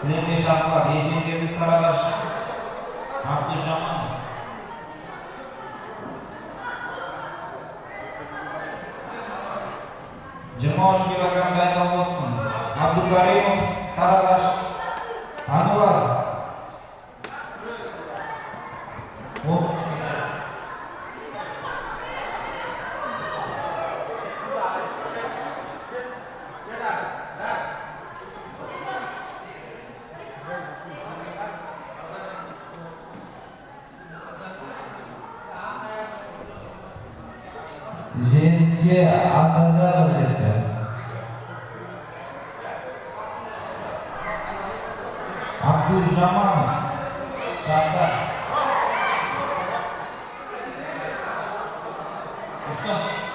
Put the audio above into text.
Кілемге шақырылады. Есенгелді, Сарыағаш, Абдужаманов. 23 килограмм дайындалып отырсын. Абдукаримов, Сарыағаш, Ануар. 13. Жеңіске Атажанов жетті. Абдужаманов, жастар. Ұрсын.